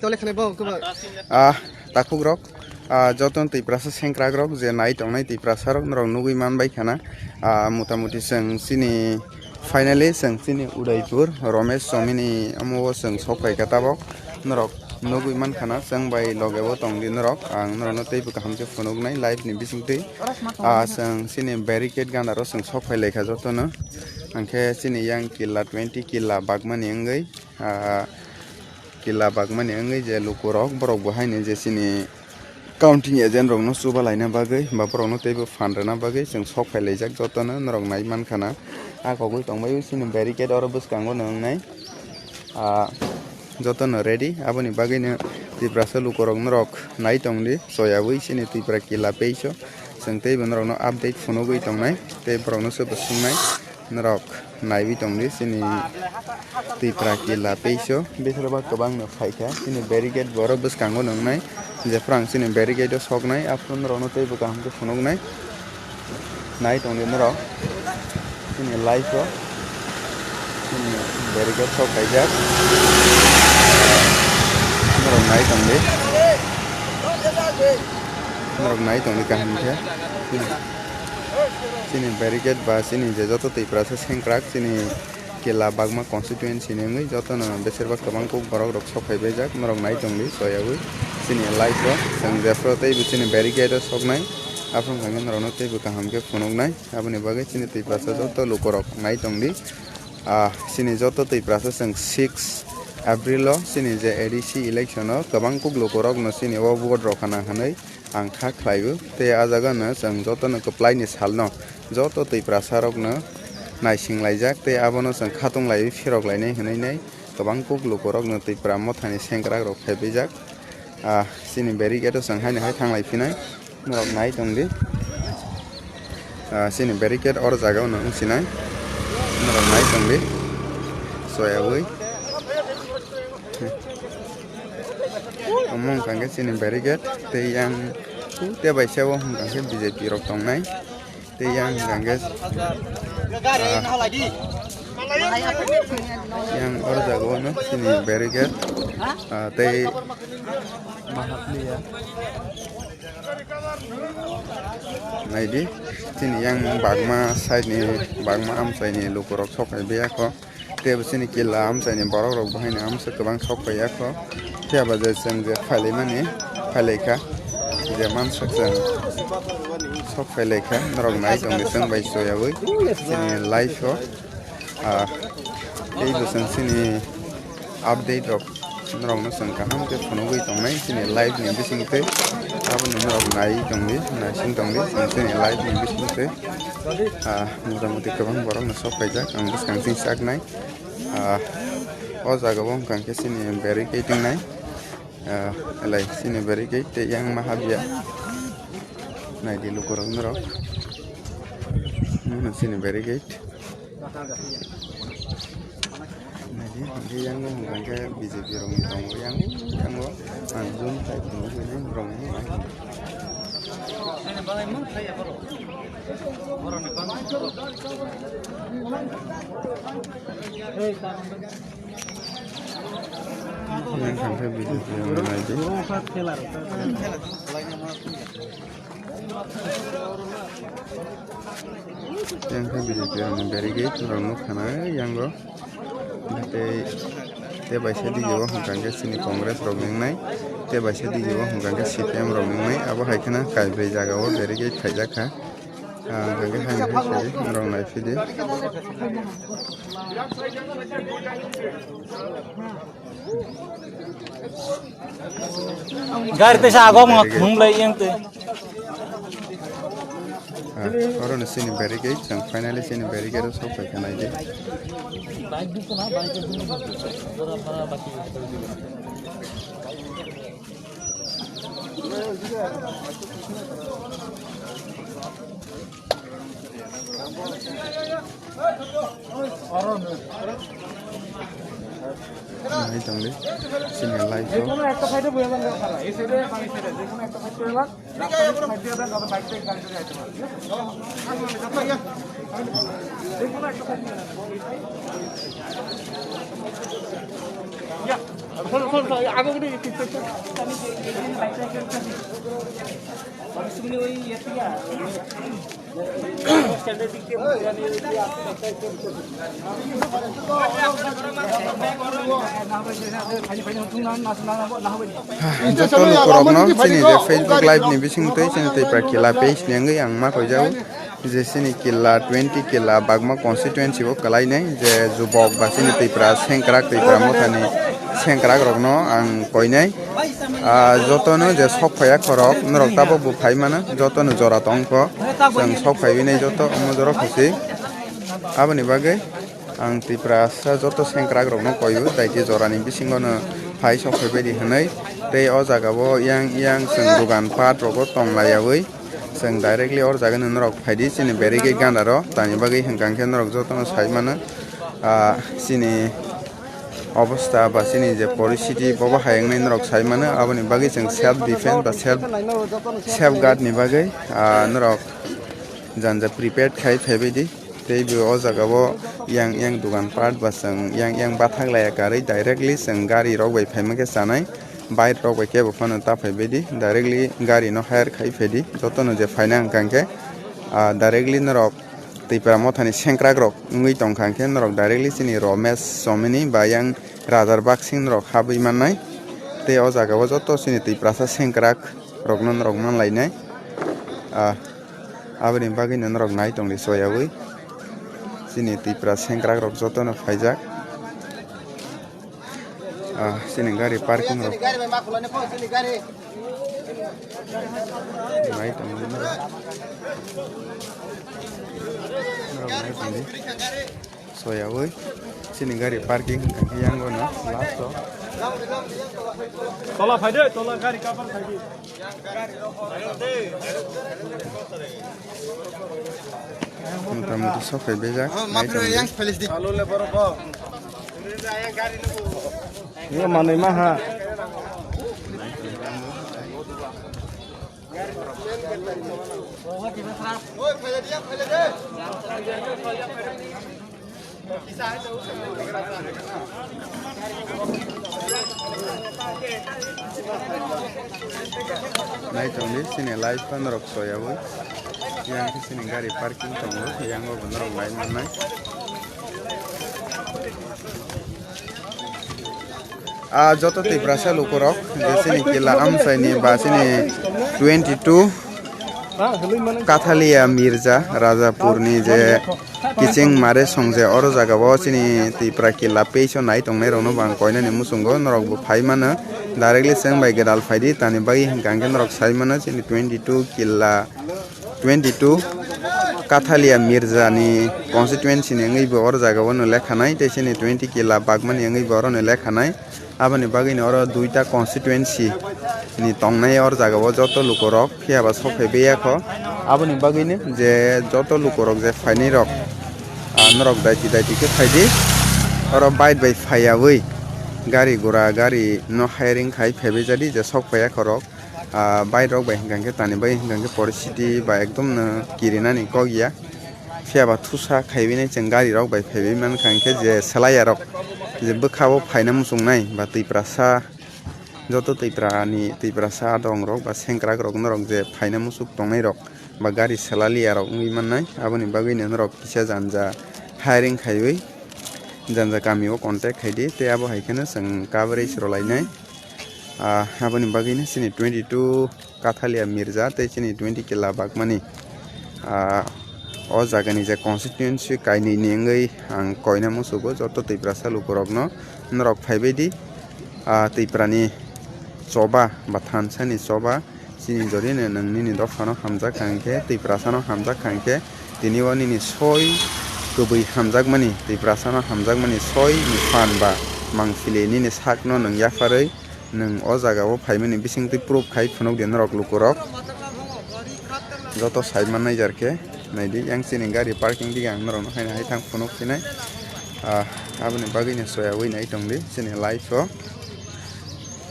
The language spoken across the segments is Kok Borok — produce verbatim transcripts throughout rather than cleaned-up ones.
Tole khane bo kuba. Ah, takhuk rok, ah, joto Tiprasa sengkrak rok je nai tongnai Tiprasa rok norok nugui man bai khana. Ah, mota moti chwng chini finally chwng chini Udaipur Romesh Chomini omo o chwng sok phai kha tabok. Norok nugui man khana chwng bai loge bo tong di norok. Ang norok no teibo kaham khe phunuk nai live ni bising twi. Ah, chwng chini barricade gana ro chwng sok phai lai kha joto no. Ang khe chini yang killa twenty killa bagmani wngwi. Ah, killa bagmani wngwi je lukurok borok bo haino je chini counting agent rokno chuba laina bagwi ba borokno teibo phan rwna bagwi chwng sok phai laijak jotono norok nai mankha na. A kogwi tongbai chini barricade oro bwskango no wngnai. Ah, jotono ready aboni bagwino Tiprasa lukurok norok nai tongdi soyawi chini Tipra killa peiso chwng teibo norokno update phunugwi tongnai tei borokno se bo swngnai. Norok naiwi tongdi chini Tipra killa peiso, biphirba kwbangno phaikha chini barricade borok bwskango nwngnai, jephru ang chini barricade o soknai aphuru norokno teibo kaham khe phunuknai. Nai tongdi norok chini live o chini barricade sok kaijak, norok nai tongdi, norok nai tongdi kaham khe. Chini barricade ba chini je joto Tiprasa sengkrak chini killa bagma constituency ni wngwi jotono beserbak kwbang kuk borok rok sok phai baijak norok nai tongdi soyawi chini live o chwng jephru teibo chini barricade o soknai aphuru hwnkhe norokno teibo kaham khe phunuknai aboni bagwi chini Tiprasa joto lukurok nai tongdi. Ah, chini joto Tiprasa chwng six April o chini je A D C election o kwbang kuk lukurokno chini o vote rok khana hwnwi ang kha khlaio tei a jaga no chwng joto no kwplai ni sal no joto Tiprasa rok no naising laijak tei abono chwng khatung laiwi phirok lainai hwnwi nai kwbang kuk lukurok no Tipra mothani sengkrak rok phaibaijak. Ah, chini barricade o chwng haino hai thanglai phinai norok nai tongdi. Ah, chini barricade or jaga o no wngsinai norok nai tongdi soyawi. Omo wngkha khe chini barricade tei yang te bai sabo wngkha khe B J P rok tongnai tei yang hwnkha khe, ah, yang oro jaga o no chini barricade, ah, tei naidi chini yang bagma side ni bagma amchai ni lukurok sok phai biyakho. Tei bo chini killa amchaini borok rok bo haino amsa kwbang sok phai ya kho. Phiya ba je chwng je phailaimani phailaikha, je mansak chwng sok phailaikha, norok nai tongdi chwng bai soyawi chini live o. Ah, tei bo chwng chini update rok norokno chwng kaham khe phunugwi tongnai chini live ni bisingtwi. Abono norok nai tongdi, naising tongdi chwng chini live ni bisingtwi. Ah, motamoti kwbang borok no sok paijak, ang bwskang chini saknai. Ah, o jaga o wngkha khe chini barricade wngnai. Ah, elai chini barricade tei yang ma habya. Naidi lukurok norok. Mono chini barricade. Naidi, hwnkhe yang no hwnkha khe B J P rok ni tongo yang, yang o ang zoom khai tongo, borok ni. Yang kangkhe video naidi. Yang khe video ni barricade rok nukha na yango. Tei, tei bai sadi yo hwnkha khe chini Congress rok wngnai. Tei bai sadi yo hwnkha khe C P M rok wngnai. Abo hai kheno kaibrwi jaga o barricade khaijak kha. Ah, hwnkha khe haino hai sadi, norok naiphidi. Gari tesa agom nga khum lai yang te. Ah, oro no chini barricade, chwng finally chini barricade o sok pai kha naidi. Nai tongdi, chini live o. Joto lukurokno chini je Facebook live ni bisingtwi chini Tipra Killa page ni wngwi ang ma koijago je chini Killa twenty Killa Bagma constituency o kwlainai je jubok ba chini Tipra sengkrak Tipra mothani sengkrak rokno ang koinai. Ah, jotono je sok phaiya khorok norok tabok bo phai mano, jotono jora tongkho, chwng sok phaiwi nai joto omo jora khusi. Aboni bagwi ang Tiprasa joto sengkrak rokno koiwi daiti jorani bisingono phai sok phaibaidi hwnwi. Tei o jagao yang yang chwng dogan pat rogo tong laiyawi chwng directly o jagano norok phaidi chini berigwi gandaro, tani bagwi hwnkha khe norok jotono sai mano. Ah, chini obostha ba chini je poristiti bobo hai wngnai norok sai mano, aboni bagwi chwng self defense ba self safeguard ni bagwi, ah, norok janja prepared khai phaibaidi. Tei bo o jagao yang yang dogan pat ba chwng yang yang bathak laiya karwi directly chwng gari rok bai phaima khe chanai, bike rok bai kebo phano ta phaibaidi directly gari no hire khai phaidi jotono je phaina hwnkha khe, ah, directly norok Tipra mothani sengkrak rok wngwi tongkha, hwnkhe norok directly chini Romesh Somini ba yang Rajar Baksing norok habwi mannai. Tei o jagao joto chini Tiprasa sengkrak rokno norok manlainai. Ah, aboni bagwino norok nai tongdi soyawi. Chini Tipra sengkrak rok jotono phaijak. Ah, chini gari parking rok. Nai tongdi norok. Norok nai tongdi. Soyawi. Chini gari parking hwnkha khe yango no last o. Tola phaidi, tola gari kapar phaidi. Mota moti sok phai bejak, nai tongdi. Yo manwi maha. Nai tongdi, chini live phano rok soyawi. Yang khe chini gari parking tongo, yang o bo norok nai mannai. Ah, joto Tiprasa lukurok, je chini kila amchaini ba chini twenty two Kathalia Mirza Rajapurni je kiching mare songje oro jagao chini Tipra kila page o nai tongnai rokno bo ang koinani muchungo norok bo phai mano directly chwng bai gwdal phaidi tani bagwi hwnkha hwnkhe norok sai mano chini twenty two kila twenty two Kathalia Mirza ni constituency ni wngwi bo oro jagao no lekha nai tei chini twenty kila bagmani wngwi bo oro no lekha nai. Aboni bagwino oro duita constituency ni tongnai or jagao joto lukurok phiya ba sok phai beyakho. Aboni bagwino je joto lukurok je phainai rok, ah, norok daiti daiti khe phaidi. Oro bike bai phaiyawi gari gura gari no hiring khai phaibai jadi je sok phaiyakhorok. Ah, bike rok bai hwnkha khe tani bai hwnkha khe poristiti ba ekdom no kirinani kok ya. Phiya ba thusa khaiwi nai chwng gari rok bai phaiwi mankha hwnkhe je swlaiya rok je bwkha o phaina muchungnai ba Tiprasa joto Tiprani Tiprasa adong rok ba sengkrak rok norok je phaina muchuk tongnai rok ba gari swlaliya rok wngwi mannai aboni bagwi no norok kisa janja hiring khaiwi janja kami o contact khaidi tei abo hai kheno chwng coverage rwlainai. Ah, aboni bagwino chini twenty two Kathalia Mirza tei chini twenty kila bagmani, ah, o jagani je constituency kainwi ni wngwi ang koina muchugo joto Tiprasa lukurokno norok phaibaidi, ah, Tiprani choba ba thansani choba chini jorino nwng nini dophano hamjak kha hwnkhe Tiprasano hamjak kha hwnkhe tini o nini soi kwbwi hamjakmani Tiprasano hamjakmani soi ni phan ba mangpili nini sakno nwng yapharwi Nwng o jagao phaimani bisingtwi proof khai phunukdi norok lukurok. Joto sai mannai jar khe naidi, yang chini gari parking dige ang norokno haino hai thang phunuk phinai. Ah, aboni bagwino soyawi nai tongdi chini life o.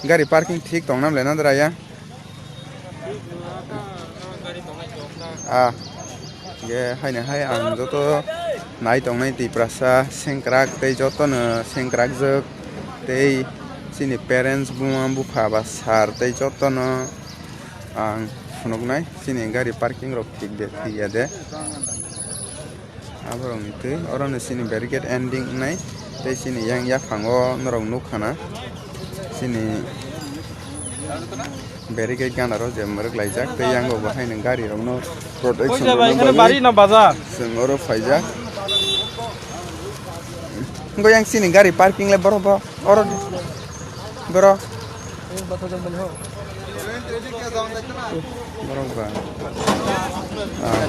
Gari parking thik tongnam le nadra ya? Ah, ge haino hai ang joto nai tongnai Tiprasa sengkrak tei jotono sengkrakjwk tei Chini parents, buma bupha ba sir tei jotono ang phunuknai, chini gari parking rok thik de thik ya de. Aborokni twi orono chini barricade ending wngnai tei chini yang yaphango norok nukha na chini barricade ganaro je mwrwk laijak tei yango bo haino gari rokno protection rwna bagwi chwng oro phaijak. Wngkha yang chini gari parking le borok bo oro borok. Borok ba. Ah.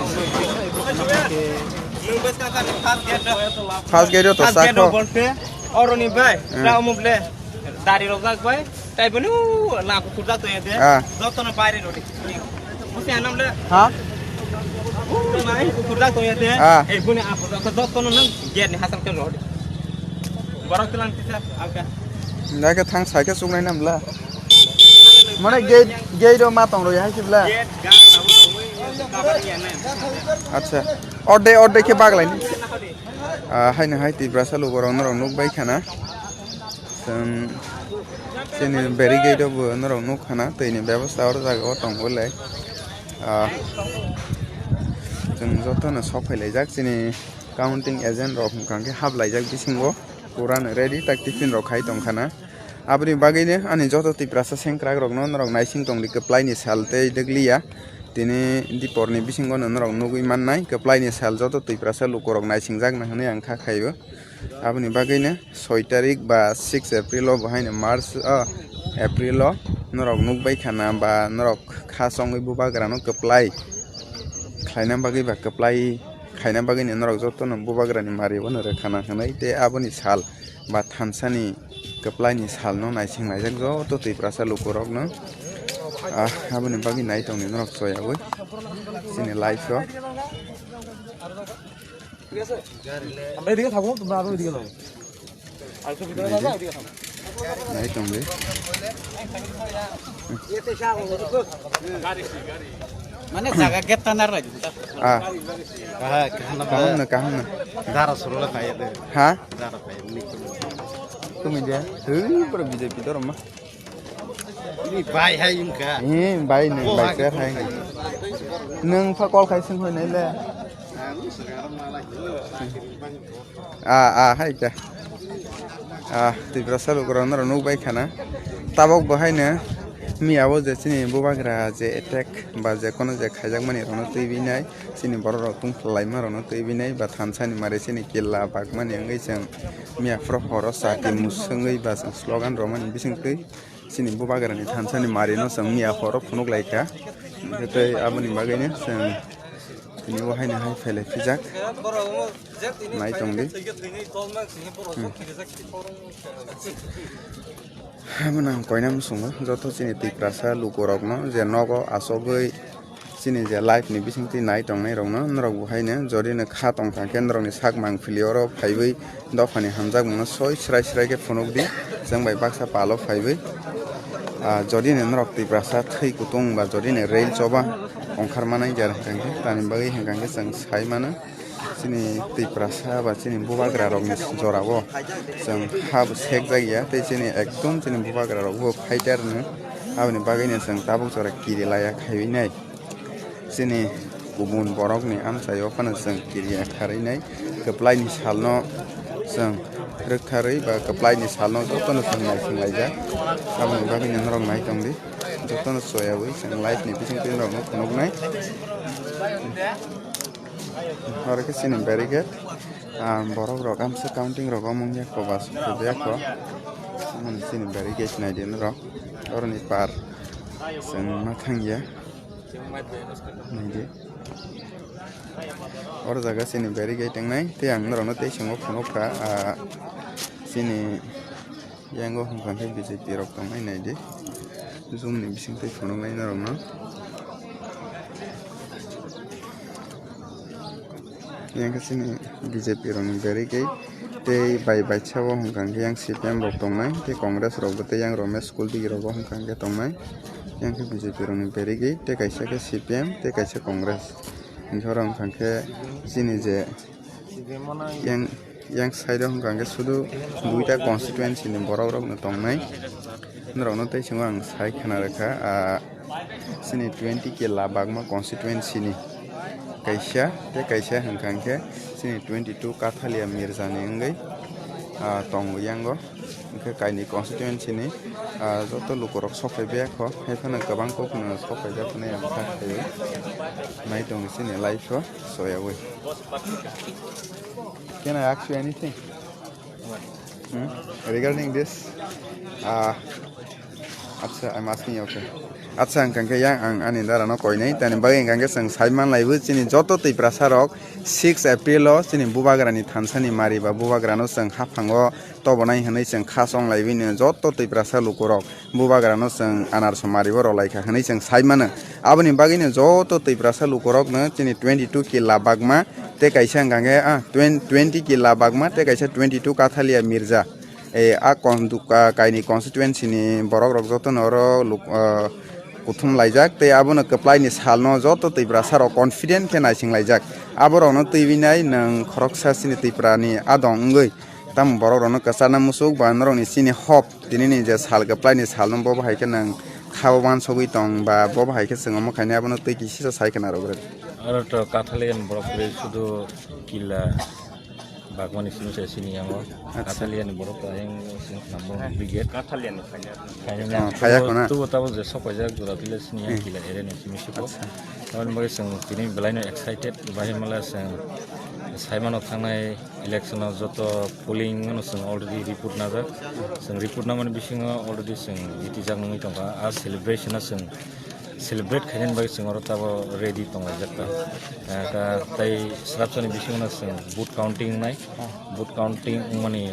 First gate o to first gate o sakho. Oroni bai, hmm. Ra umuk le. Dari rok jak bai. Tai bani u la kukur jak to yate. Ah. Jotono baire rodi. Musi anam le. Ha? U la kukur jak to yate. Ah. Eh, buni apu jak jotono nang gate ni hasam ke rodi. Borok tilang kisa alka. Nake thang saike chuknai namla. Mane gate, gate o ma tong roi hai sibla. Gate, gate, tabu tongwi, tabu tongwi. Acha. Orde, orde ke baglai. Ah, haino hai Tiprasa lukurok norok nukbai khana. Chwng chini barricade o bo norok nukha na, twi ni bebosta oro jaga o tongo le. Ah, chwng jotono sok phai laijak chini counting agent rok hwnkha khe hap laijak bisingo pura no ready tak tiffin rok khai tongkha na. Aboni bagwi no ani joto Tiprasa sengkrak rok no norok naising tong di kwplai ni sal tei dwgli ya. Tini dipor ni bisingo no norok nugwi mannai kwplai ni sal joto Tiprasa lukurok naising jak na hwnwi ang kha khaio. Aboni bagwino soi tarik ba six April o bo haino March, o, April o norok nukbai khana ba norok kha chongwi bubagrano kwplai khlaina bagwi ba kwplai khaina bagwino norok jotono bubagrani mari bono rwkhana hwnwi tei aboni sal ba thansani kwplaini salno naising laijak joto Tiprasa lukurokno, ah, aboni bagwi nai tongdi norok choyaui chini life o. আমরা এদিকে থাকবো, তোমরা আরো এদিকে যাও। আর একটু ভিতরে যাও, এদিকে থাকো। Nai tongdi. Mane jaga gate tanar lagi. Ah. Kaham na, kaham na. Dara suru la kaya de. Ha? Dara kaya ni. Tumi dia. Hui, pura B J P dorma. Ini bai hai inka. Eh, bai ni, bai ser hai. Nung pha call khai sing hoi nai le. Ah, ah, hai khe. Ah, Tiprasa lukurok norok nukbai khana. Tabok bo haino miya bo je chini bubagra je attack ba je kono je khaijakmani rokno twi binai, chini borok rok tungphla laima rokno twi binai ba thansani mari chini killa bakmani wngwi chwng miya phuru horo chati muswngwi ba chwng slogan romani bisingtwi chini bubagrani thansani marino chwng miya horo phunuk laikha. Tei aboni bagwino chwng tini bo haino hai phelai phijak. Nai tongdi. Hmm. Hamono ang koina muchungo joto chini Tiprasa lukurokno je nogo achogwi chini je live ni bisingtwi nai tongnai rokno norok bo haino jodi no kha tongkha khe norokni sak mangpili oro phaiwi dophani hamjakmungno soi srai srai khe phunukdi chwng bai baksa palo phaiwi. Ah, jodi no norok Tiprasa thwi kutung ba jodi no rail choba ongkhar manai jar hwnkhe tani bagwi hwnkhe chwng sai mano. Chini Tiprasa ba chini bubagra rokni jorao chwng ha bo sekjak ya tei chini ekdom chini bubagra rok bo fighter no aboni bagwi no chwng tabuk jora kiri laya khaiwi nai. Chini kubun borokni amchaio phano chwng kiri ya kharwi nai kwplai ni salno chwng rwktharwi ba kwplai ni salno jotono chwng naising laijak aboni bagwi no norok nai tongdi jotono choyaui chwng live ni bisingtwi norokno phunuknai. Oro khe chini barricade, ah, borok rok amsa counting rok omong ya ko bas ko ya ko. Mani chini barricade nai di norok. Oroni par chwng ma thang ya. Nai di. Oro jaga chini barricade wngnai tei ang norokno tei chwngno phunukha, ah, chini Yango hwnkha khe B J P rok tongnai naidi. Zoom ni bisingtwi phunuknai norokno. Yang khe chini B J P rokni barricade tei bai baisa o hwnkha khe yang C P M rok tongnai tei Congress rok bo tei yang Ramesh Kuldi rok bo hwnkha khe tongnai. Yang khe B J P rokni barricade tei kaisa khe C P M tei kaisa Congress. Hwnkhe oro hwnkha khe chini je yang Yang side o hwnkha hwnkhe sudu duita constituency ni borok rok no tongnai. Norok no tei chwng ang sai khna rwkha, ah, chini twenty killa bagma constituency ni kaisa tei kaisa hwnkha hwnkhe chini twenty two Kathalia Mirza ni wngwi, ah, tongo yango. Hwnkhe kaini constituency ni, ah, joto lukurok sok phai biyakho, hai phano kwbang kok no sok phai jak phano ang kha khaio. Nai tongo chini live o soyawi. Can I ask you anything? Hmm? Regarding this, ah, acha, I'm asking you, okay. Acha, hwnkha khe yang ang ani dara no koinai, tani bagwi hwnkha khe chwng sai manlaibo chini joto Tiprasa rok six April o chini Bubagra ni thansa ni mari ba Bubagra no chwng haphango tobonai hwnwi chwng kha chonglaiwi no joto Tiprasa lukurok Bubagra no chwng anarso mari bo rwlaikha hwnwi chwng sai mano. Aboni bagwi no joto Tiprasa lukurok no chini twenty two killa bagma tei kaisa hwnkha khe, ah, twen-, twenty killa bagma tei kaisa twenty two Kathalia Mirza. Eh, a kon-, du-, ka-, kaini constituency ni borok rok joto no oro luk-, ah, kuthum laijak tei abono kwplai ni sal no joto Tiprasa rok confident khe naising laijak. Aborok no twiwi nai nwng khoroksa chini Tipra ni adong wngwi tamo borok rok no kwcharna muchuk ba norok ni chini hope tini ni je sal kwplai ni sal no bo bahai khe nwng kha o uansugwi tong ba bo bahai khe chwng omo khainai abono twi kisisa sai khwna rw rw. Oro to Kathalian borok kwrwi sudu killa bagmani simi se sini yango. Acha. Kathalian borok to ayang sini khna borok brigade. Kathalian ni khaina. Khaina. Ah, khaya khuna. Tubo tabo je sok paijak jora bile sini yang Hmm. killa area ni simi siko. Acha. Tamoni bagwi chwng tini belai no excited, bahai mala chwng saimano thangnai election o joto polling no chwng already report najak. Chwng report namani bisingo already chwng jitijak nungwi tongkha. A celebration o chwng celebrate khainani bagwi chwng oro tabo ready tonglaijak ta. Ah, ta-, tai swrapsani bisingo no chwng vote counting wngnai. Vote counting wngmani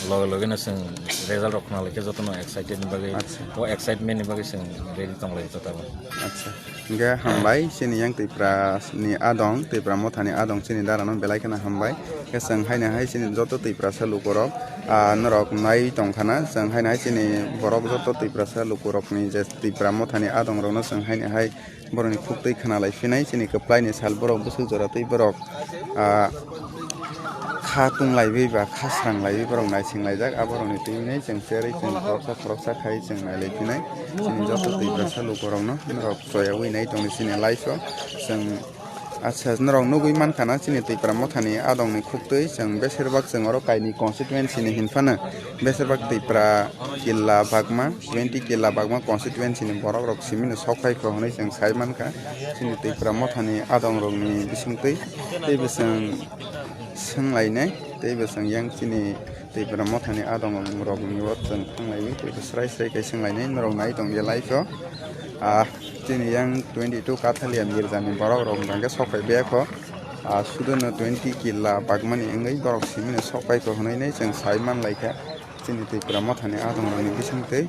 loge loge no chwng result rok khna laikhe jotono excited ni bagwi. Acha. O excitement ni bagwi chwng ready tonglaijak ta tabo. Acha. Hingke hambai chini yang Tipra ni adong, Tipra motha ni adong chini dara no belai kheno hambai. Khe chwng haino hai chini joto Tiprasa lukurok, ah, norok nai tongkhana, chwng haino hai chini borok joto Tiprasa lukurok ni je Tipra motha ni adong rok no chwng haino hai borok ni khuk twi khna lai phinai chini kwplai ni sal borok bwswk jora twi borok, ah, kha tung laiwi ba kha srang laiwi borok naising laijak, aborok ni twi nai chwng cherwi chwng khoroksa khoroksa khai chwng nai lai phinai chini joto Tiprasa lukurok no norok choyawi nai tongni chini life o chwng. Acha, norok nugwi mankha na chini Tipra motha ni adong ni khuk twi chwng besirbak chwng oro kaini constituency ni hinphano besirbak Tipra killa bagma, twenty killa bagma constituency ni borok rok simi no sok phai kho hwnwi chwng sai mankha chini Tipra motha ni adong rok ni bising twi. Tei bo chwng swng lainai, tei bo chwng yang chini Tipra mothani adong rok ni o chwng thang lai wi, tei bo srai srai khe swng lainai norok nai tong ya live o. Ah, chini yang twenty two Kathalia Mirza ni borok rok hwnkha khe sok phai biyakho. Ah, sudu no twenty killa bagmani wngwi borok simi no sok pai kho hwnwi nai chwng sai man lai kha. Chini Tipra mothani adong rok ni bising twi.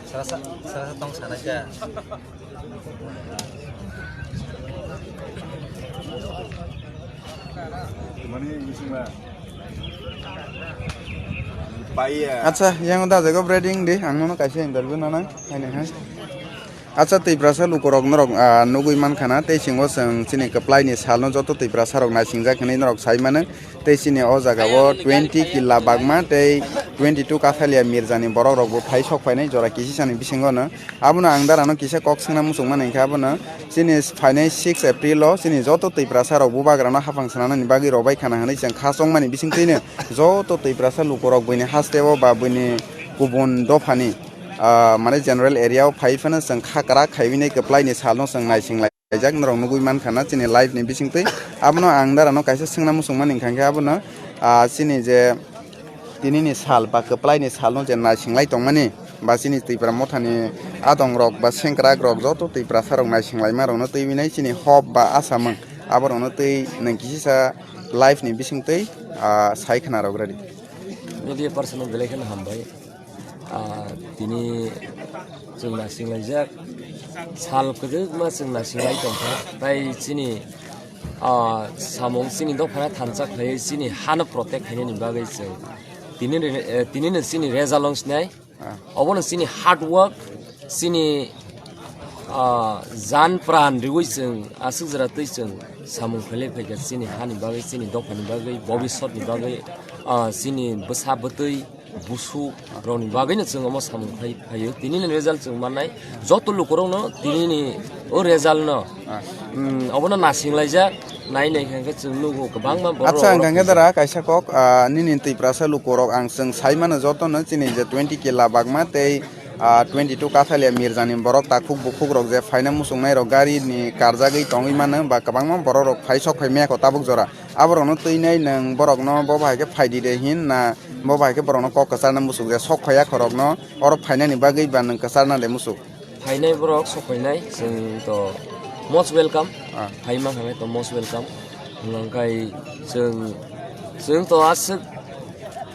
Sarasa, sarasa tong sana ja. Acha, yang da jago breeding di, ang nono kaisa interview nanang, haini hai. Acha, Tiprasa lukurok norok, ah, nugwi mankha na, tei singo chwng chini kwplai ni salno joto Tiprasa rok naisingjak hinwi norok sai mano. Tei chini o jaga o twenty killa bagma tei twenty two Kathalia Mirza ni borok rok bo phai sok phainai jora kisisa ni bisingo no. Abono ang dara no kisa kok swngna muchung mani hinkhe abono chini phainai six April o chini joto Tiprasa rok bubagra no haphang swnamnani bagwi rw bai khana hinwi chwng kha chong mani bising twi no joto Tiprasa lukurok buini haste o ba buini kubun dophani, ah, mane general area o phai phano chwng kha kwrak khaiwi nai kwplai ni sal no chwng naising lai. Laijak norok nugwi mankha na chini live ni bising twi. Abono ang dara no kaisa swngna muchung mani hinkha khe abono, ah, chini je tini ni sal ba kwplai ni sal no je naising lai tong mani ba chini Tipra motha ni adong rok ba sengkrak rok joto Tiprasa rok naising lai ma rok no twi wi nai chini hope ba asa mang abo rok no twi nang kisisa live ni bising twi, ah, sai khna rw ready. Media person no belai kheno hambai. Ah, tini chwng naising laijak, sal kwchwkma chwng naising lai tongkha, tai chini ah, samung chini dophano thansa khlaiwi chini hano protect khainani bagwi chwng tini ni, eh, tini ni chini result wng sinai. Ah. Obono chini hard work, chini, ah, jan pran riwi chwng aswk jora twi chwng samung khlai phaikha chini hani bagwi, chini dophani bagwi, bobisotni bagwi, ah, chini bwsa bwtwi, busu rokni bagwino chwng omo samung khai phaio. Tini ni result chwng mannai. Joto lukurokno tini ni o result no, ah, mm, obono nasing laijak. Nai nai khe chwng nugo kwbangma borok. Acha, ang khe dara kaisa kok, ah, nini Tiprasa lukurok ang chwng sai mano jotono chini je twenty kila bagma tei, ah, twenty two Kathalia Mirjani borok takhuk bukhuk rok je phaina muchungnai rok gari ni karjagwi tongwi mano ba kwbangma borok rok phai sok phai maya ko tabuk jora. Aborokno twinai nwng borokno bo bahai khe phaidi de hin na bo bahai khe borokno kok kwcharna muchuk je sok phaiya khorokno oro phainani bagwi ba nwng kwcharna de muchuk? Phainai borok sok phainai, chwng to most welcome. Ah. Phai mankha nai to most welcome. Hwnkhai chwng, chwng to aswk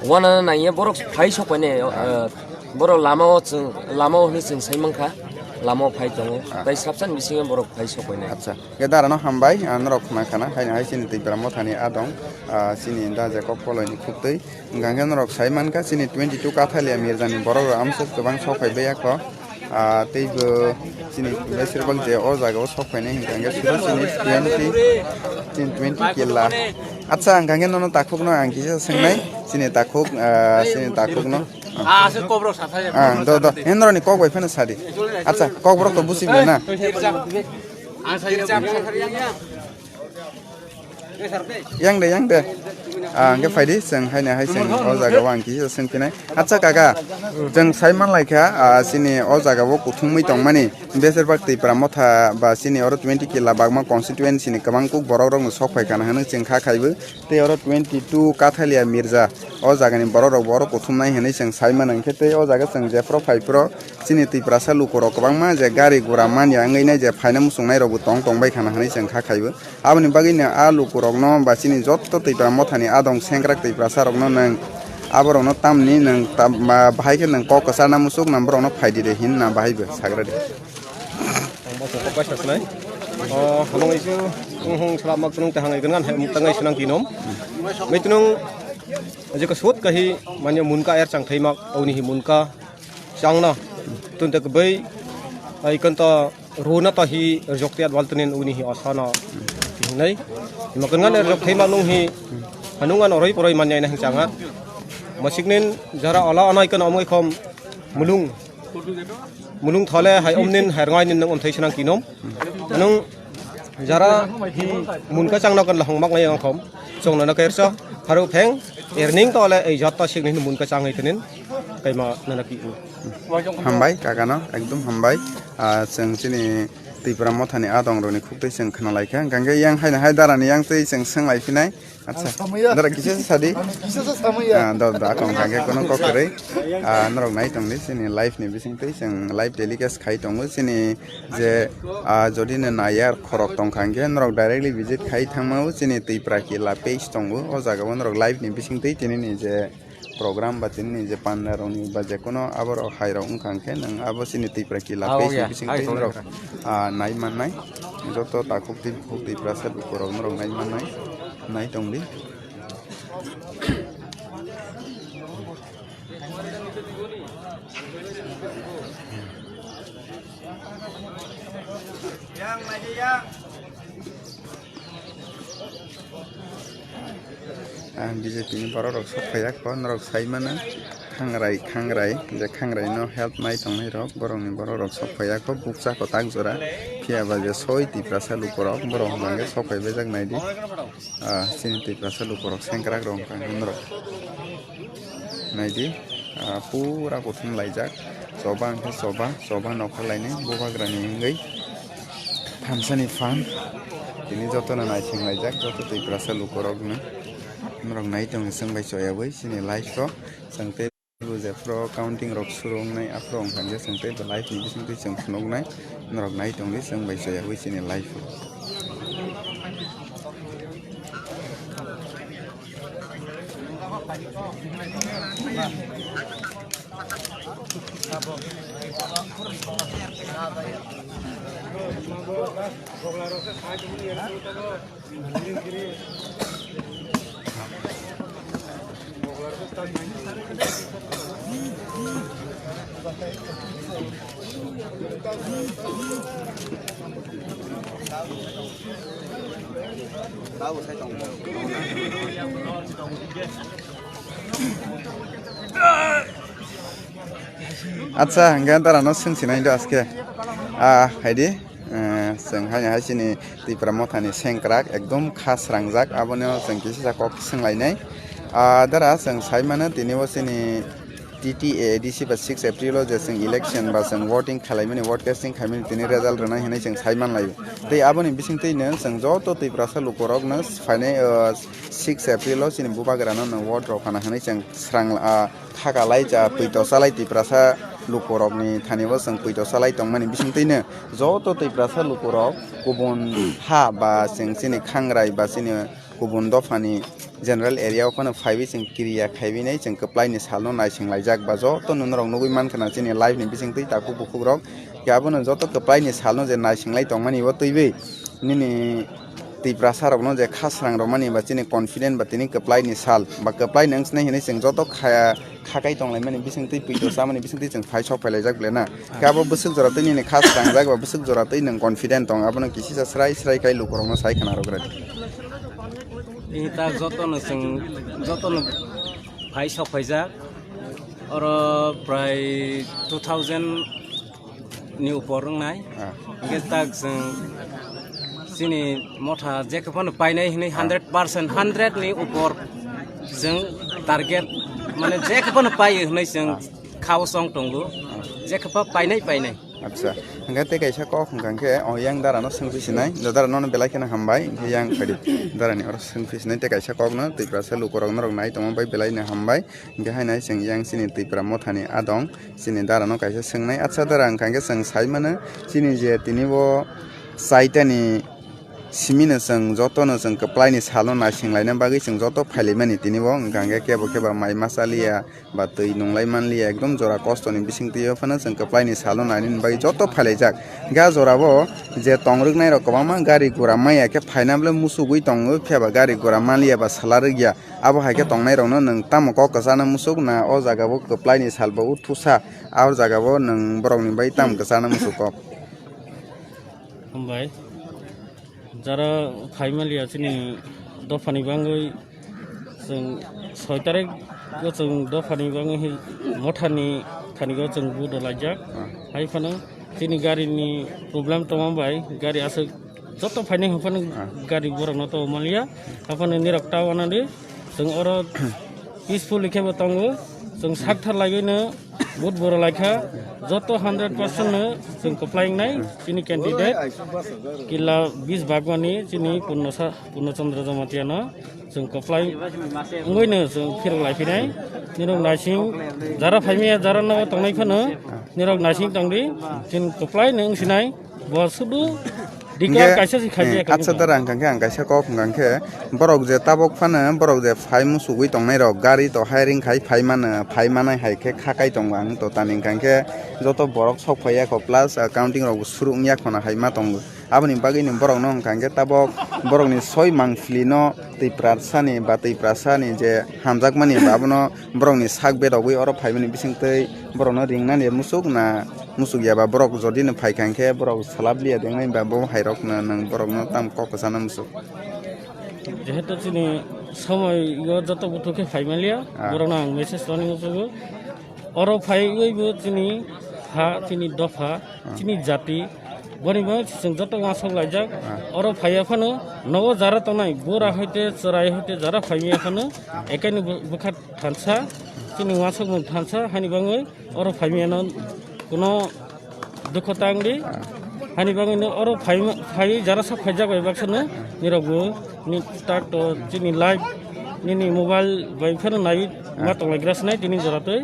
uanana naiya borok phai sok phainai, ah, borok lamao chwng, lamao hwnwi chwng sai mankha, lamao phai tongo. Ah. Tai sabsani bisingo borok phai sok phainai. Acha. Khe darano hambai, ah, norok khna khana, haino hai chini Tipra Mothani adong, ah, chini da je kok poloini khuktwi. Hwnkha khe norok sai mankha, chini twenty two Kathalia Mirjani borok rok amsuk kwbang sok phai baiya kho. Ah, teibo chini besirbak je o jaga o sok phainai hwnkha khe suro chini twenty, chini twenty killa. Acha, hwnkha khe nono takhukno ang kisa swngnai, chini takhuk, ah, chini takhukno. Ah, do, do. Norokni kok bai phano sadi. Acha, kok borok to busi na. Yang de, yang de. Ah, hwnkhe phaidi, chwng haino hai chwng o jaga o ang kisa swng phinai. Acha kaka, chwng sai manlaikha, ah, chini o jaga o kuthumwi tongmani, besirbak Tipra Motha ba chini oro twenty killa bagma constituency ni kwbang kuk borok rokno sok phai kana hwnwi chwng kha khaibo. Tei oro twenty two Kathalia Mirza o jagani borok rok bo oro kuthumnai hwnwi chwng sai mano, hwnkhe tei o jaga chwng jephru phaiphru chini Tiprasa lukurok kwbangma je gari gura manya wngwi nai je phaina muchungnai rokbo tong tong bai khana hwnwi chwng kha khaibo. Aboni bagwino a lukurokno ba chini joto Tipra Mothani adong sengkrak Tiprasa rokno nwng aborokno tamni nwng tam, ba, bahai khe nwng kok kwcharna muchuk na borokno phaidi de hin na bahai bo sagra de. Ang bo kok bai sasnai. O, hamung isu, hung hung sala mak tunung tahang ikan kan, hem tangai sunang kinom. Mai tunung, jika sut kahi, manya munka air chang thai mak, au nihi munka, chang na, tun tak bai, ai kan ta, runa ta hi, rjok tiat wal tunin uni hi asana, nai. Makan kan air jok thai mak nung hi, hanung an oroi poroi manya ina hing changa. Masik nin, jara ala anai kan amoi khom, mulung. Mulung thole hai omnin hai rngai nin nang omthai sinang kinom. Nang jara hi munka changna kan lahong mak nai angkhom. Chongna na kairsa haru pheng erning tole ei jatta sing hin munka chang hai tenin kaima nana ki u. Hambai kakano ekdom hambai. Ah, chwng chini Tipra Mothani adong rokni khuktwi chwng khna laikha. Hwnkhe yang haino hai darani yang twi chwng swng lai phinai. Acha. Ang samaya. Dara kisa sa sadi. Ang kisa sa samaya. Ah, do, do, akong kangke kono kok kwrwi. Ah, norok nai tongdi, chini live ni bising twi chwng live telecast khai tongo. Chini je, ah, jodi no naiya khorok tong kha hwnkhe norok directly visit khai thangma o chini Tipra Kila page tongo. O jaga o norok live ni bising twi tini ni je program ba tini ni je panda rok ni ba je kono abo rok hai rok wngkha hwnkhe nwng abo chini Tipra Kila page ni bising twi norok, ah, nai mannai. Joto takhuk twi bukhuk Tiprasa lukurok norok nai mannai, nai tongdi. Ah, B J P ni borok rok sok phaiya kho, norok sai mano. Khangrai, khangrai, je khangrai no help nai tongnai rok, borok ni borok rok sok phaiya kho, bukcha kwtak jora. Phiya ba je soi Tiprasa lukurok, borok hwnba hwnkhe sok phai bejak nai di. Ah, chini Tiprasa lukurok sengkrak rok wngkha norok. Nai di, ah, pura kuthum laijak. Choba hwnkhe choba, choba nokha lainai, bubagra ni wngwi. Thamsa ni phan, tini joto no naising laijak, joto Tiprasa lukurok no. Norok nai tongo chwng bai choyaui, chini live o. Chwng tei Bo je pro counting rok suru wngnai, aphro wngkha hwnkhe chwng tei bo live ni bising twi chwng phunuknai, norok nai tongdi chwng bai choyaui chini live o. Acha, hingke dara no swng sinai do aske. Ah, haidi, eh, chwng haino hai chini Tipra Mothani sengkrak, ekdom kha srangjak, abono chwng kisa kok swnglainai. Ah, dara chwng sai mano tini bo chini T T A D C ba six April o je chwng election ba chwng voting khalaimani, vote casting khaimani, tini result rwnai hinwi chwng sai manlai. Tei aboni bisingtwi no chwng joto Tiprasa lukurokno phainai, ah, six April o chini bubagrano no vote rok phana hinwi chwng srang, ah, khaka lai cha, pwito chalai Tiprasa lukurokni thani bo chwng pwito chalai tongmani bisingtwi no joto Tiprasa lukurok kubun ha ba chwng chini khangrai ba chini kubun dophani general area o phano phaiwi chwng kiriya khaiwi nai chwng kwplaini salno naising laijak ba joto nungrok nugwi mankha na chini live ni bisingtwi takhuk bukhukrok. Khe abono joto kwplaini salno je naising lai tongmani bo twiwi nini Tiprasa rokno je kha srang rwmani ba chini confident ba tini kwplaini sal ba kwplaini wngsnai hinwi chwng joto khaya khakai tonglaimani bisingtwi pwito chamani bisingtwi chwng phai sok phailaijak belai na. Khe abo bwswk jora twi nini kha srangjak ba bwswk jora twi nwng confident tong abono kisisa srai srai khai lukurokno sai khna rwgradi. Tini tak jotono chwng jotono phai sok phaijak. Oro prai two thousand ni upor wngnai. Ah. Hingke tak chwng chini motha jekhe phano painai hinwi Ah. hundred percent, hundred ni upor chwng target, mane jekhe phano paio hinwi chwng Ah. khao chong tongo. Ah. Jekhe pha painai, painai. Acha, hingke tei kaisa kok hingka hingke o yang dara no swngphi sinai, dara no belai kheno hambai, hingke yang phadi dara ni oro swngphi sinai tei kaisa kok no Tiprasa lukurok norok nai tongma bai belai no hambai, hingke haino chwng yang chini Tipra Mothani adong, chini dara no kaisa swngnai, acha dara hingka hingke chwng sai mano, chini je tini bo chaitani simi no chwng joto no chwng kwplai ni sal no naising laina bagwi chwng joto phailaimani tini bo, hingka hingke kebo kebo mai masa liya, ba twi nunglai manliya, ekdom jora kosto ni bisingtwi o phano chwng kwplai ni salo nainani bagwi joto phailaijak. Hingke ah jora o je tong rwknai rok kwbangma gari gura manya khe phaina bwle musugwi tongo, phiya ba gari gura manliya ba sala rwkya. Abo hai khe tongnai rokno nwng tamo kok kwchana musuk na o jaga o kwplai ni sal bo o thusa, ah o jaga o nwng borok ni bai tamo kwchana musuk kok? Hambai. Jara phai manliya chini dophani bangwi chwng soi tarik o chwng dophani bangwi hi mothani thani o chwng vote laijak. Ah. Hai phano chini gari ni problem tongma bai gari aswk joto phainai hwnphano Ah. gari borok no tongma liya. Haphano nirok ta wanadi chwng oro peacefully khe bo tongo. Chwng sak thar laiwi no vote bo rwlai kha, joto hundred percent no chwng kwplai wngnai chini candidate kila bis bagmani chini Purno sa-, Purno Chandra Jamatia no chwng kwplai wngwi no chwng phirok lai phinai. Nirok naising jara phaimaya jara no tongnai phano nirok naising tongdi chwng kwplai no wngsinai. Bo sudu dikar Hingke, kaisa si khaji eh, ekam acha ko. Dara hingka khe ang kaisa kok hingka khe borok je tabok phano borok je phai musugwi tongnai rok gari to hiring khai phai mano, phai manai hai khe kha kai tongo ang to tani hingka khe joto borok sok phai ya kho plus, ah, counting rok bo suru wngya khona hai ma tongo. Aboni bagwi ni borok no hingka khe tabok borok ni soi mangpili no Tiprasa ni ba Tiprasa ni je hamjakmani ba abono borok ni sak bedogwi oro phaimani bisingtwi borok no ringnani musuk na musuk ya ba borok jodi no phai kha hingkhe borok salap liya de wngnai ba bo hai rok no nwng borok no tam kok kwchana musuk. Jehetu chini somoi o joto buthuk khe phai manliya, Ah. borok no ang message rwni musugo. Oro phaiwi bo chini ha, chini dopha, Ah. chini jati, boni bo chwng joto uansuk laijak. Ah. Oro phaiya phano nogo jara tongnai, bura hoite, chwrai hoite jara phaimya phano, ekaini bu-, bwkha thansa, chini uansukmung thansa, hani bangwi oro phaimyano kuno dukho tang di. Hani bangwi no oro phai, phai jara sak phaijak bai baksa no nirok bo ni tak to chini live nini mobile bai phano nai ma tong lai gra sinai tini jora twi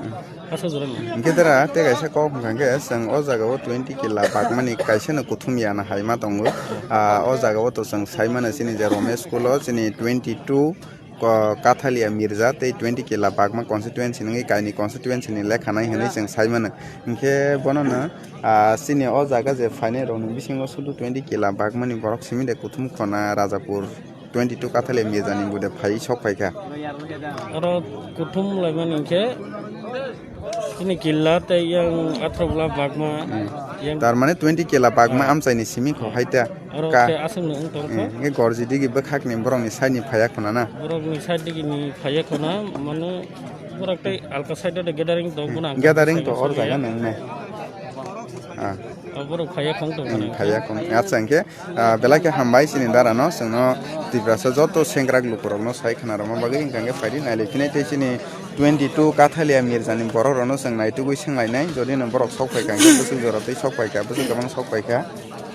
asa jora no. Hingke dara te kaisa kok hingka khe chwng o jaga o twenty kila bakmani kaisa no kuthum ya na hai ma tongo. Ah, o jaga o to chwng sai mano chini je Romesh school o chini twenty two Ko-, Kathalia Mirza tei twenty Kila Bagma constituency nungwi kaini constituency ni lekha nai hwnwi chwng sai mano. Hinkhe bono no, ah, chini o jaga je phainai rokni bisingo sudu twenty Kila Bagma ni borok simi de kuthum khona Rajapur twenty two Kathalia Mirza ni bude phai sok phaikha. Oro kuthum laimani hinkhe chini Killa tei yang athro bla Bagma, hmm, yang tar mane twenty Kila Bagma, ah, amchaini simi kho hai ta. Oro ka-, khe aswkno wng tongkha. Hmm, nge gorji digi bwkhakni borokni side ni phaiya khuna na? Borokni side digi ni phaiya khuna, mane borok tei alka side o de gathering tong, hmm, bono ang gathering to side or side jaga ya. Nang nai. Ah. O borok phaiya khong tong, hmm, mane. Phaiya khong. Acha, hwnkhe, ah, belai khe hambai chini dara no, chwngno Tiprasa joto sengkrak lukurokno sai khna rwma bagwi, hwnkha hwnkhe phaidi nailai phinai tei chini twenty two Kathalia Mirza ni borok rokno chwng naitugwi swnglainai, jodi no borok sok phaikha hwnkhe bwswk jora tei sok phaikha, bwswk kwbang sok phaikha.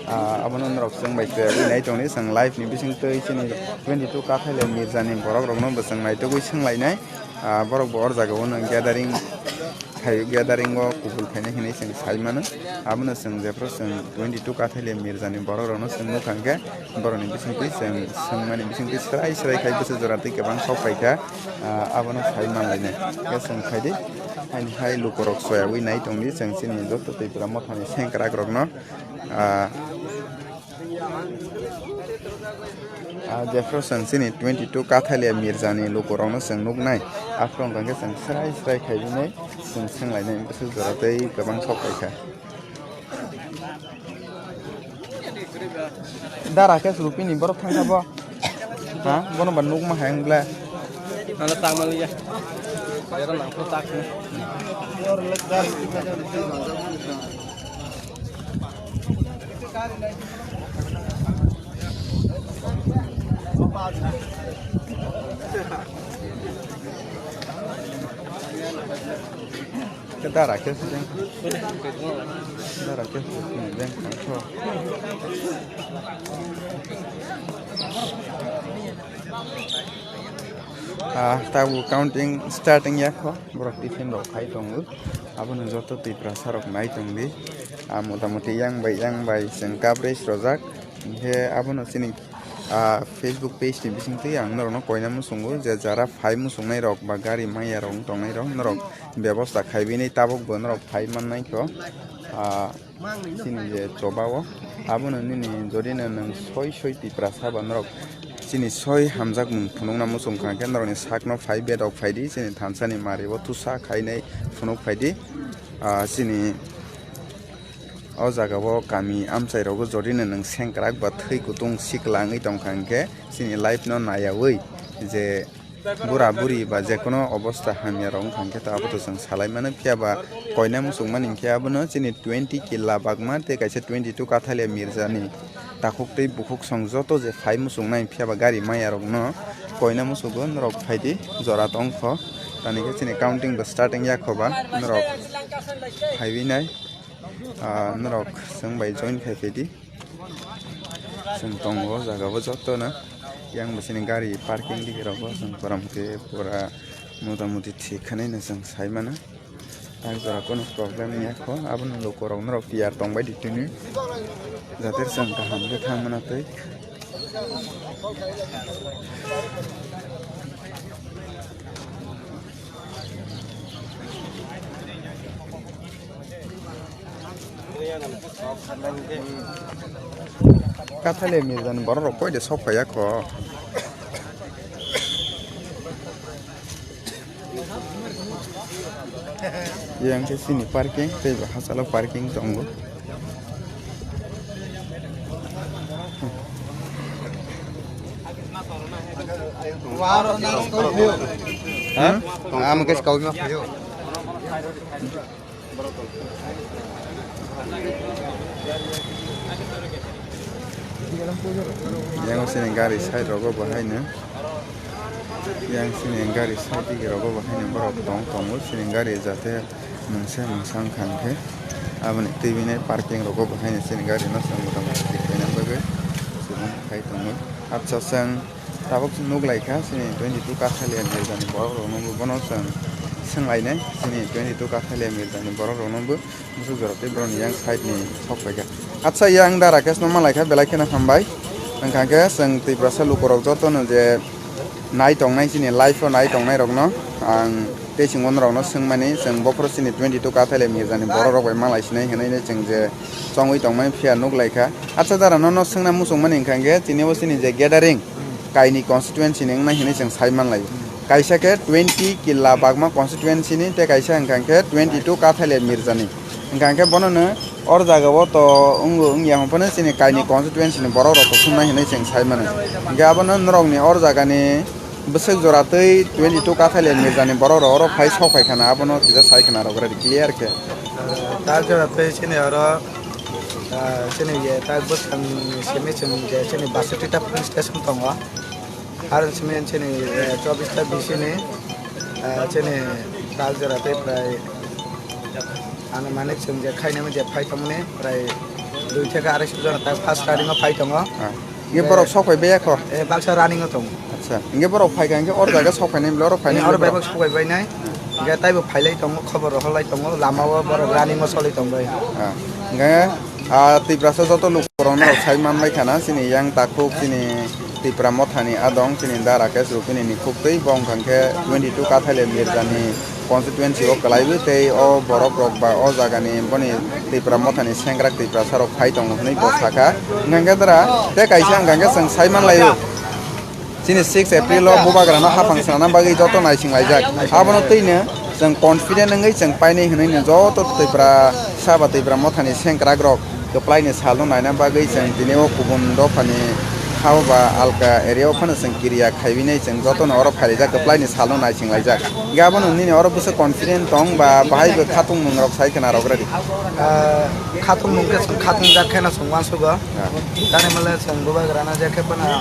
Ah, abono norok chwng bai twiwi nai tongdi, chwng live ni bising twi chini twenty two Kathalia Mirza ni borok rokno bo chwng naitugwi swnglainai. Ah, borok bo or jaga o no gathering khai, gathering o kubul khainai hinwi chwng sai mano. Abono chwng jephru chwng twenty two Kathalia Mirza ni borok rokno chwng nukha hwnkhe borok ni bising twi chwng swngmani bising twi srai srai khai bwswk jora twi kwbang sok paikha. Ah, abono sai manlainai. Khe chwng khaidi, haini hai lukurok soyawi nai tongdi chwng chini joto Tripura mothani sengkrak rokno. Ah, ah, jephru chwng chini twenty two Kathalia Mirza ni lukurokno chwng nuknai. Aphuru wngkha khe chwng srai srai khaibinai, chwng swnglainai bwswk jora tei kwbang sok paikha. Dara khe Rupini borok thangkha bo. Ha? Bono ba nukma hai wng ble? Nalo tak maliya. Bayar nang ko tak ni. Ke dara ke sujeng. Dara ke sujeng kangso. Ah, tabu counting starting ya kho. Borok tiffin rok khai tongo. Abono joto Tiprasa rok nai tongdi. Ah, motamoti yang bai, yang bai chwng coverage rojak. Hinkhe abono chini, ah, Facebook page ni bisingtwi ang norokno koina muchungo je jara phai muchungnai rok ba gari manya rok wng tongnai rok norok bebosta khaibini tabuk bo norok phai mannai kho. Ah, chini je choba o abono nini jodi no nwng soi soi Tiprasa ba norok chini soi hamjakmung phunukna muchung kha khe norokni sakno phai bedok phaidi chini thansa ni mari o tusa khainai phunuk phaidi. Ah, chini O jaga o kami amchai rogo jodi no nwng sengkrak ba thwi kutung sikla wngwi tongkha hinkhe chini life no nayawi je bura buri ba jekono obosta hamya rok wngkha hinkhe ta aboto chwng salai mano phiya ba koina muchung mani hinkhe abono chini twenty killa bagma tei kaisa twenty two Kathalia Mirza ni takhuk tei bukhuk song joto je phai muchung nai phiya ba gari maya rok no koina muchungo norok phaidi jora tongkho tani khe chini counting bo starting yakho ba norok phaiwi nai. Ah, norok chwng bai join khai phaidi. Chwng tongo o jaga o joto no. Yang bo chini gari parking digi rogo chwng korom khe pura motamuti thik khanai no chwng sai mano. Tak jora kono problem ya kho, abono luko rok norok tiyar tong bai di tini. Jate chwng kaham khe thang mano tei. Kathale Mirza ni borok rok koi de sok phai ya kho. Yang ke sini parking, tei bo hachalo parking tongo. Ha? Amo ke sekau ma phaio. Yang sini gari side rogo bahai no. Yang sini gari side digi rogo bahai no borok tong tongo sini gari jate mungsa mungsa wngkha hinkhe aboni twi bini parking rogo bahai no sini gari no chwng motamoti thik khaina bagwi chwng khai tongo. Acha chwng tabuk nuk lai kha chini twenty two Kathalia Mirza ni borok rok no bono chwng swng lai nai chini twenty two Kathalia Mirza ni borok rok no bo. Musu jora tei borok ni yang side ni sok pai kha. Acha yang da Rakesh no malai kha belai kheno hambai. Wngkha khe chwng Tiprasa luku rok joto no je Nai tongnai chini live o nai tongnai rokno ang tei chwng norokno swngmani, chwng bokhoro chini twenty two Kathalia Mirza ni borok rok bai malai sinai hinwi chwng je chongwi tongmani phiya nuk lai kha. Acha dara nono swngna muchung mani hwnkha hwnkhe chini bo chini je gathering kaini constituency ni wngnai hinwi chwng sai man lai. Kaisa khe twenty Killa Bagma constituency ni tei kaisa hwnkha hwnkhe twenty two Kathalia Mirza ni. Hwnkha hwnkhe bono no or jaga o to wngo wngya hwn phano chini kaini constituency ni borok rok kuthumnai hinwi chwng sai mano. Hwnkhe abono norok ni or jaga ni bwswk jora tei twenty two Kathalia Mirza ni borok rok oro phai sok phai khana abono kisa sai khana rok ready clear khe. Tak jora tei chini oro, ah, chini ye tak bwskang simi chwng je chini Basitita police station tongo. Aro simi chini, eh, chobbish ta bisi ni, eh, chini tak jora tei prai anumanik chwng je khainai je phai tongmani prai dui theke arai jora tak first running o phai tongo. Ah. Hwnkhe borok sok phai baya kho? Eh, baksa running o tongo. Acha, hwnkhe borok phai kha hwnkhe or jaga sok phainai bwle oro phainai Eh, oro bwle borok? Bebak sok phai bainai. Hwnkhe taibo phailai tongo, khobor rohorlai tongo, lama o borok running o solai tongbai. Ah, hwnkhe, ah, Tiprasa joto lukurok norok sai manlai khana, chini yang takhuk, chini Tipra Mothani adong, chini da Rakesh Rupini ni khuk twi, bo wngkha khe twenty two Kathalia Mirza ni constituency o kwlaiwi tei o borok rok ba o jaga ni boni Tipra Mothani sengkrak Tiprasa rok phai tongo hwnwi bo sakha. Hwnkha khe dara tei kaisa hwnkha khe chwng sai manlaio. Chini six April o bubagrano haphang swnamna bagwi joto naising laijak. Abono twino chwng confident wngwi chwng painai hwnwi no joto Tiprasa ba Tipra Mothani sengkrakrok kwplaini salno naina bagwi chwng tini o kubun dophani ha ba alka area o phano chwng kiriya khaiwinai chwng jotono oro phailaijak kwplaini salno naising laijak. Hwnkhe abono nini oro bwswk confident tong ba bahai bo khatungmungrok sai khna rok ready? Ah, khatungmung khe chwng khatungjak kheno chwng uansugo. Ah. Tani mole chwng bubagrano je khe phano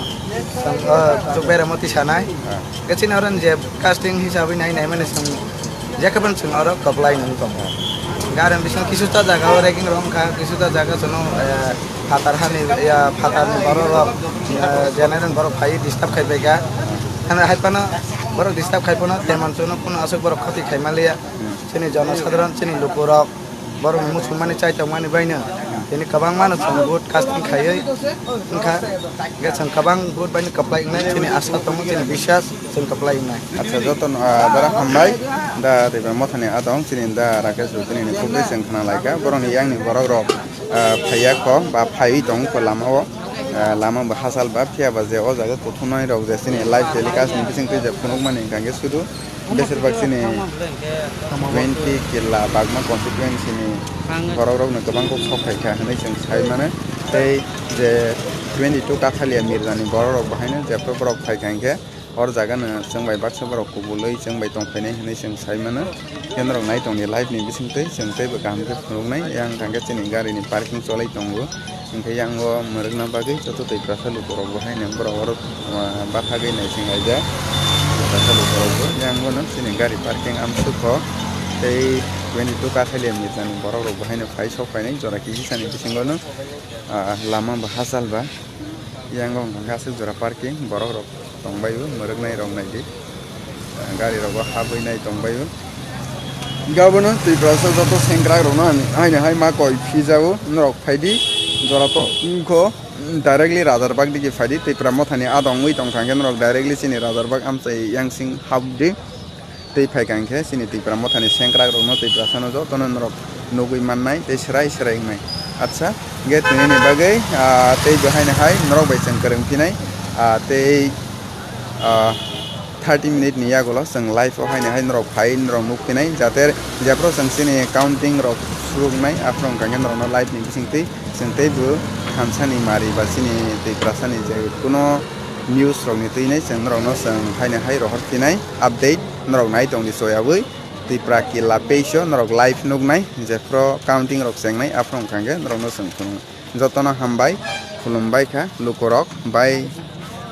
chwng, ah, chuk beremo tisanai. Ah. Khe chini oro je casting hisabwi nai naimani chwng je khe phano chwng oro kwplai nung tongo. Hwnkhe aro bising kisuta jaga o ragging rok wngkha, kisuta jaga chwngno, eh, phatar hani, ya, phatarni borok rok, eh, general borok phai disturb khai pai kha. Hwnwi hai phano borok disturb khai phano teman chwngno phano aswk borok khoti khai manliya. Chini jonosadharon, chini lukurok, borokni muchungmani chai tongmani baino tini kwbangmano chwng vote casting khaiwi wngkha. Hwnkhe chwng kwbang vote baino kwplai wngnai chini asa tongo, chini biswas chwng kwplai wngnai. Acha, jotono, ah, dara hambai. Da Tipra Mothani adong chini da Rakesh Rupini ni khukwi chwng khna laikha. Borokni yangni borok rok, ah, phaiya kho ba phaiwi tong kho lama o. Ah, lama bo hachal ba phiya ba je o jaga kuthumnai rok je chini live telecast ni bising twi je phunukmani hwnkha khe sudu Besirbak chini twenty Killa Bagma constituency ni borok rokno kwbang kok sok phai kha hwnwi chwng sai mano. Tei je twenty two Kathalia Mirza ni borok rok bo haino jephru borok phai kha hinkhe hor jaga no chwng bai baksa borok kubulwi chwng bai tong phainai hwnwi chwng sai mano. Khe norok nai tongdi live ni bising twi chwng teibo kaham khe phunuknai. Yang hwnkha khe chini gari ni parking cholai tongo. Hwnkhe yang o mwrwkna bagwi joto Tiprasa lukurok bo haino borok oro, ah, bathagwi naising laijak. Tiprasa lukurok bo yang bono chini gari parking amsukho tei twenty two Kathalia Mirza ni borok rok bo haino phai sok phainai jora kisisani bisingo no, ah, lama bo hachal ba. Yang o hwnkha khe aswk jora parking borok rok tongbaio, mwrwknai rok naidi. Gari rogo habwi nai tongbaio. Gabono Tiprasa joto sengkrak rokno ani haino hai ma koi phijago, norok phaidi, jora to wngkho, directly Rajarbag digi phaidi, Tipra Mothani adong wngwi tongkha hwnkhe norok directly chini Rajarbag amchai yangsing habdi. Tei phaikha hwnkhe chini Tipra Mothani sengkrak rokno Tiprasano jotono norok nugwi mannai tei swrai swrai wngnai. Acha, hwnkhe tinini bagwi, ah, tei bo haino hai norok bai chwng kwrwng phinai, ah, tei, ah, thirty minute ni yagulo chwng live o haino hai norok phai norok nuk phinai, jate jephru chwng chini counting rok suruknai, aphuru wngkha khe norokno live ni bisingtwi chwng teibo thansani mari ba chini Tiprasani je kuno news rokni twinai chwng norokno chwng haino hai rohor phinai update norok nai tongdi soyaui. Tipra Killa page o norok live nuknai, jephru counting rok chengnai, aphuru wngkha hwnkhe norokno chwng phunuknai. Jotono hambai, khulumbai kha lukurok bai